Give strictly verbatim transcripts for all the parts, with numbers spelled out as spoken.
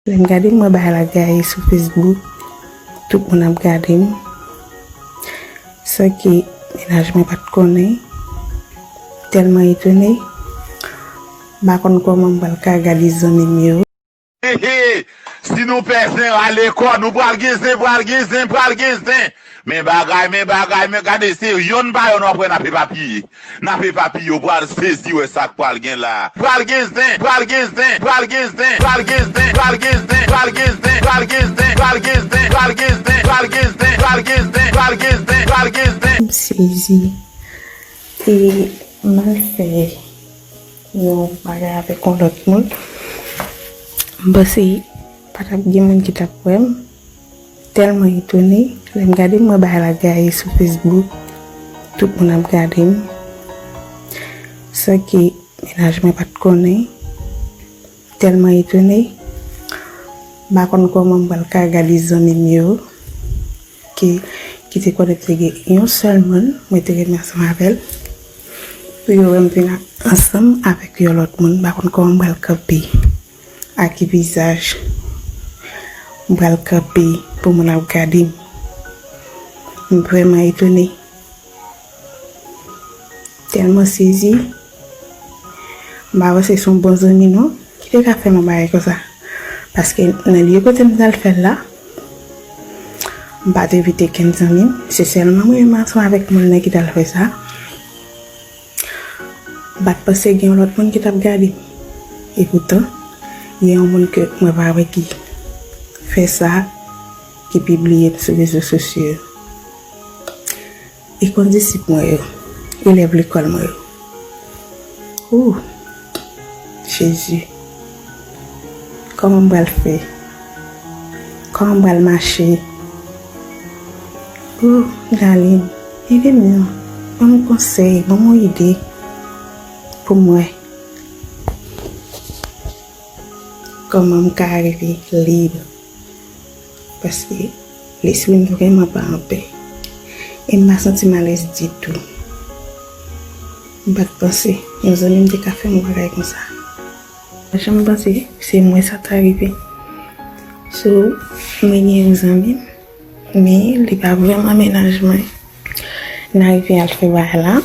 Lè m gade, m wè bagay la gaye sou Facebook. Tout moun ap gade m. San ke mennaj mwen pa t konnen. Tèlman etone. M pa konn kòman m pral ka gade zanmi m yo. He, he, si nou pè zen, rale kò nou, pral gen zen, pral gen zen, pral gen zen. Men bagay, men bagay, men gade, se yonn pa yonn w ap wè n ap epapiye. N ap epapiye, w pral sezi wè sa k pral gen la. Pral gen zen, pral gen zen, pral gen zen, pral gen zen, pral gen zen, pral gen zen, pral gen zen, pral gen zen, pral gen zen, pral gen zen, pral gen zen, pral gen zen, pral gen zen, pral gen zen. M sezi. E m al fè yon bagay avèk yon lòt moun. M panse pa t ap gen moun ki t ap wè m. Tèlman etone, lè m gade, m wè bagay la gaye sou Facebook. Tout moun ap gade m. San ke mennaj mwen pa t konnen. Tèlman etone, m pa konn kòman m pral ka gade zanmi m yo ki, ki te konnen m te gen yon sèl moun mwen te renmen ansanm avè l. Pou yo wè m vin ansanm avèk yon lòt moun, m pa konn kòman m pral kanpe. Ak ki vizaj m pral kanpe pou moun ap gade m. M vrèman etone. Tèlman sezi. M pa panse se yon bon zanmi non ki te ka fè m yon bagay konsa. Paske nan lye kote m t al fè l la, m pa t envite kenn zanmi m. Se sèlman mwen menm ansanm avèk moun nan ki t al fè sa. M pa t panse gen yon lòt moun ki t ap gade m. Epoutan, gen yon moun ke mwen pa wè ki fè sa, ki pibliye l sou rezo sosyo yo. E kondisip mwen yo, elèv lekòl mwen yo. Ooh, Jezi. Kòman m pral fè? Kòman m pral mache? Ooh, Darline, ede m non. Ban m konsèy, ban m yon ide pou m wè kòman m ka rive lib. Paske lespri m vrèman pa anpè. E m pa santi m alèz ditou. M pa t panse yon zanmi m te ka fè m yon bagay konsa. M pa janm panse se mwen sa ta rive. So, mwen gen yon zanmi m, men li pa vrèman mennaj mwen. N arive al fè bagay la,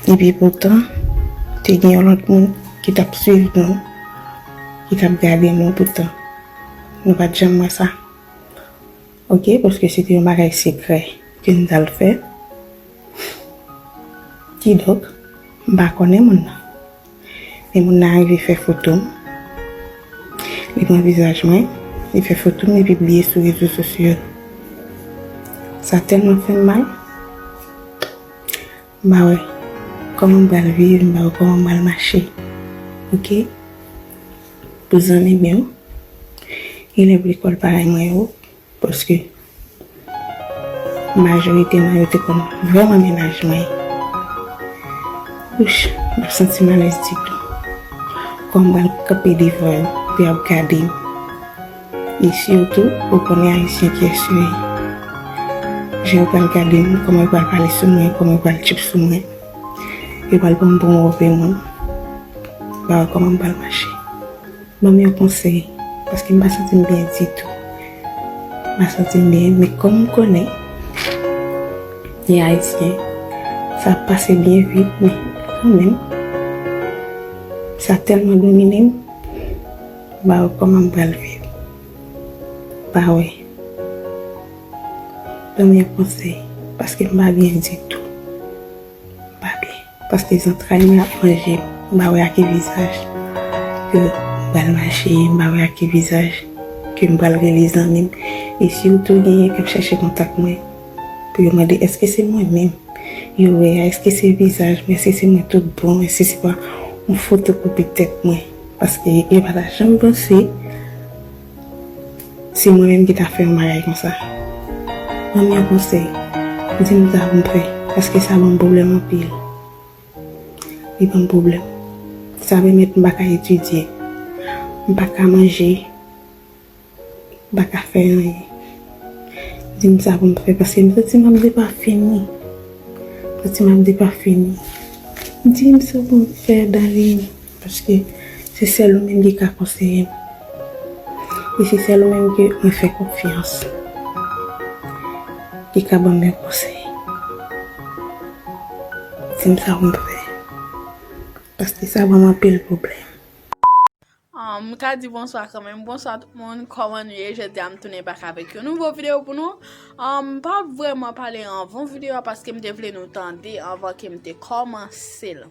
epi poutan, te gen yon lòt moun ki t ap swiv nou, ki t ap gade nou poutan. Nou pa t janm wè sa. Oke, paske se te yon bagay sekrè ke n t al fè. Kidonk, m pa konnen moun nan. Men moun nan rive fè foto m. Li pran vizaj mwen, li fè foto m, li pibliye sou rezo sosyo. Sa tèlman fè m mal. M pa wè kòman m pral viv, m pa wè kòman m pral mache. Oke? Pou zanmi m yo, elèv lekòl parèy mwen yo, paske majorite nan yo te konn vrèman mennaj mwen. Ouch, m ap santi m alèz ditou. Kòman m pral kanpe devan yo pou y ap gade m? E sitou, ou konnen Ayisyen ki eseye. Jan yo pral gade m, kòman yo pral pale sou mwen, kòman yo pral tchip sou mwen. Yo pral pran m pou yon move moun. M pa wè kòman m pral mache. Ban m yon konsèy, paske m pa santi m byen ditou. M pa santi m byen, men kòm m konnen li Ayisyen, sa ap pase byen vit, men kanmenm, sa tèlman domine m, m pa wè kòman m pral viv. M pa wè. Ban m yon konsèy, paske m pa byen ditou. M pa byen. Paske zantray mwen ap manje m. M pa wè ak ki vizaj ke m pral mache, m pa wè ak ki vizaj ke m pral rele zanmi m. E sitou genyen k ap chèche kontak mwen pou yo mande èske se mwen menm yo wè a, èske se vizaj mwen, èske se mwen tout bon, èske se pa yon fotokopi tèt mwen. Paske yo pa ta janm panse se mwen menm ki ta fè yon bagay konsa. Ban m yon konsèy. Di m sa pou m fè, paske sa ban m pwoblèm anpil. Li ban m pwoblèm. Sa pèmèt m pa ka etidye. M pa ka manje. M pa ka fè anyen. Di m sa pou m fè, paske m santi m ap depafini. M santi m ap depafini. Di m sa pou m fè, Darline. Paske se sèl ou menm ki ka konseye m. E se sèl ou menm ke mwen fè konfyans ki ka ban m yon konsèy. Di m sa pou m fè. Paske sa ban m anpil pwoblèm. Um, m ka di bonswa kanmenm. Bonswa tout moun, kòman nou ye? Jodi a m tounen bak avèk yon nouvo videyo pou nou. Um, m pa vrèman pale anvan videyo a paske m te vle nou tande anvan ke m te kòmanse l.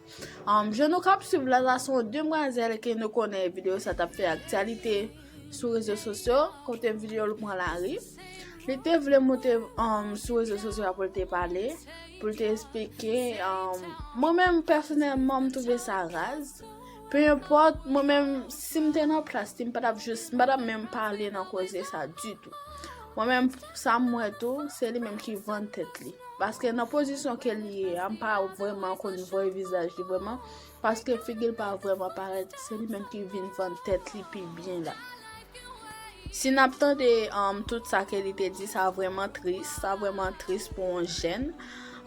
Um, jan nou k ap swiv la, la se yon demwazèl ke nou konnen videyo sa t ap fè aktyalite sou rezo sosyo, kote videyo l pran lari. Li te vle moute um, sou rezo sosyo a pou l te pale, pou l te esplike. Um, mwen menm, pèsonèlman, m twouve sa raz. Pe enpòt, mwen menm, si m te nan plas li, m pa t ap jis, m pa t ap menm pale nan koze sa ditou. Mwen menm, sa m wè tou, se li menm ki vann tèt li. Paske nan pozisyon ke li ye a, m pa vrèman konn vre vizaj li vrèman. Paske figi l pa vrèman parèt, se li menm ki vin vann tèt li pi byen la. Si n ap tande um, tout sa ke li te di, sa vrèman tris, sa vrèman tris pou yon jèn.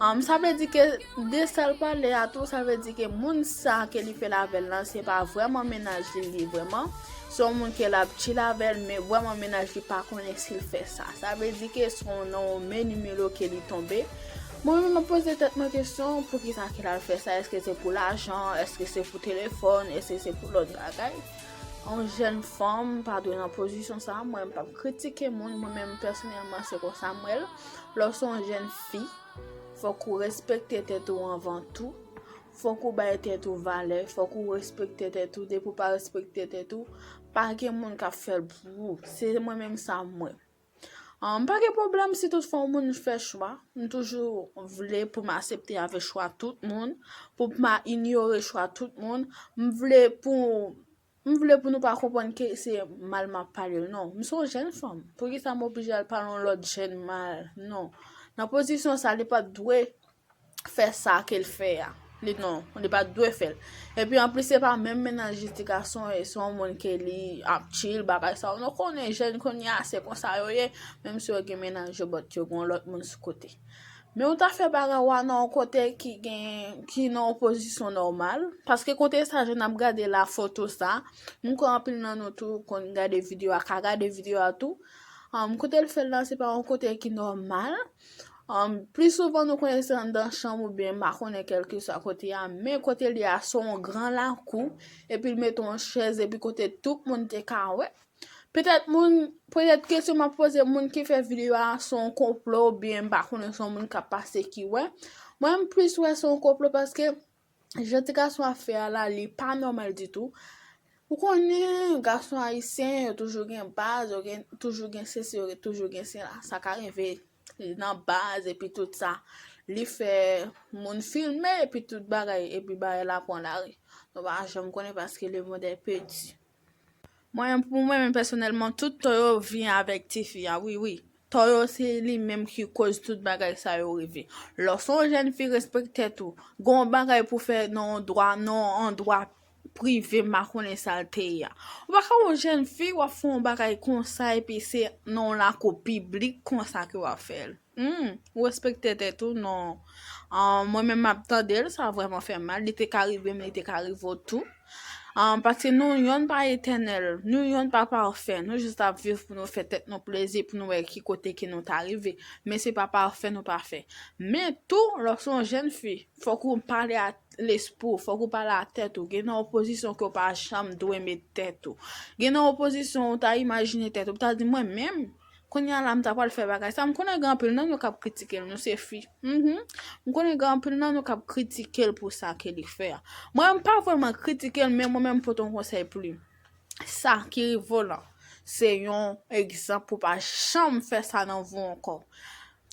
Um, sa vle di ke de sa l pale a tou, sa vle di ke moun sa ke li fè l avè l lan, se pa vrèman mennaj li li vrèman. Se yon moun ke l ap chill avè l, men vrèman mennaj li pa konnen si l fè sa. Sa vle di ke se yon nan yon men nimewo ke li tonbe. Mwen menm, m ap poze tèt mwen kesyon, poukisa ke l al fè sa? Èske se pou lajan? Èske se pou telefòn? Èske se pou lòt bagay? Yon jèn fanm pa dwe nan pozisyon sa. Mwen, m p ap kritike moun. Mwen menm, pèsonèlman, se konsa m wè l. Lè w se yon jèn fi, fòk ou respekte tèt ou anvan tou. Fòk ou bay tèt ou valè. Fòk ou respekte tèt ou. Depi w pa respekte tèt ou, pa gen moun k ap fè l pou ou. Se mwen menm sa m wè. Ah, m pa gen pwoblèm si toutfwa yon moun fè chwa. M toujou vle pou m aksepte avèk chwa tout moun, pou m pa inyore chwa tout moun. M vle pou m vle pou nou pa konprann ke se mal m ap pale l, non. M se yon jèn fanm. Poukisa m oblije al pale yon lòt jèn mal? Non. Nan pozisyon sa, li pa t dwe fè sa ke l fè a. Li non, li pa t dwe fè l. Epi anplis, se pa menm mennaj li ti gason, e se yon moun ke li ap chill, bagay sa yo. Nou konnen jèn kounye a, se konsa yo ye. Menm si yo gen mennaj yo, but yo gen yon lòt moun sou kote. Men ou ta fè bagay ou a nan yon kote ki gen, ki nan yon pozisyon nòmal. Paske kote sa, jan n ap gade la foto sa, m kwè anpil nan nou tou konn gade videyo a, ka gade videyo a tou. Um, kote l fè l la, se pa yon kote ki nòmal. Um, pli souvan nou konnen se anndan chanm oubyen m pa konnen kèlkeswa kote a, men kote l ye a se yon gran lakou, epi l mete yon chèz, epi kote tout moun te ka wè. Petèt moun, petèt kesyon m ap poze moun ki fè videyo a se yon konplo oubyen m pa konnen se yon moun k ap pase ki wè. Mwen m plis wè se yon konplo paske jan ti gason ap fè a la, li pa nòmal ditou. Ou konnen gason ayisyen, yo toujou gen baz, yo gen, toujou gen sesi, yo toujou gen sela. Sa ka rive li nan baz epi tout sa. Li fè moun filme epi tout bagay, epi bagay la pran lari. Nou pa janm konnen paske le monde est petit. Mwen, pou mwen menm pèsonèlman, tout tò yo vin avèk tifi a, wi, wi. Tò yo se li menm ki koz tout bagay sa yo rive. Lè w se yon jèn fi, respekte tèt ou. Gen yon bagay pou fè nan yon dwa, nan yon andwa prive, m pa konnen sa l te ye a. Ou pa ka yon jèn fi, w ap fè yon bagay konsa, epi se nan yon lakou piblik konsa ke w ap fè l. Hmm, ou respekte tèt ou, non. Ah, mwen menm m ap tande l, sa vrèman fè m mal. Li te ka rive m, li te ka rive w tou. Ah, paske nou yonn pa etènèl, nou yonn pa pafè, nou jis ap viv pou nou fè tèt nou plezi, pou nou wè ki kote ke nou ta rive. Men se pa pafè nou pa fè. Men tou, lè w se yon jèn fi, fòk ou pale a lespri w, fòk ou pale a tèt ou. Gen nan yon pozisyon ke w pa janm dwe met tèt ou. Gen nan yon pozisyon ou ta imajine tèt ou, ou ta di, mwen menm, kounye a la, m ta pral fè bagay sa. M konnen gen anpil nan nou k ap kritike l, nou se fi. Mhm. M konnen gen anpil nan nou k ap kritike l pou sa ke li fè a. Mwen, m pa vrèman kritike l, men mwen menm, m pote yon konsèy pou li. Sa ki rive w lan, se yon egzanp pou w pa janm fè sa nan vi w ankò.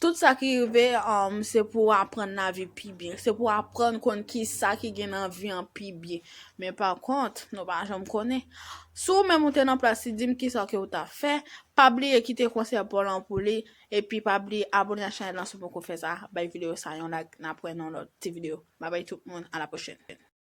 Tout sa ki rive, um, se pou w aprann lavi pi byen. Se pou w aprann konn kisa ki gen nan vi an pi byen. Men pa kont, nou pa janm konnen. Si w menm ou te nan plas li, di m kisa ke w t ap fè. Pa bliye kite konsèy pa w lan pou li. Epi pa bliye abòne ak chanèl lan si w poko fè sa. Bay videyo sa yon like. N ap wè nan lòt ti videyo. Babay tout moun. A la pwochèn.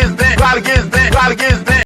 gen zen, pral gen zen.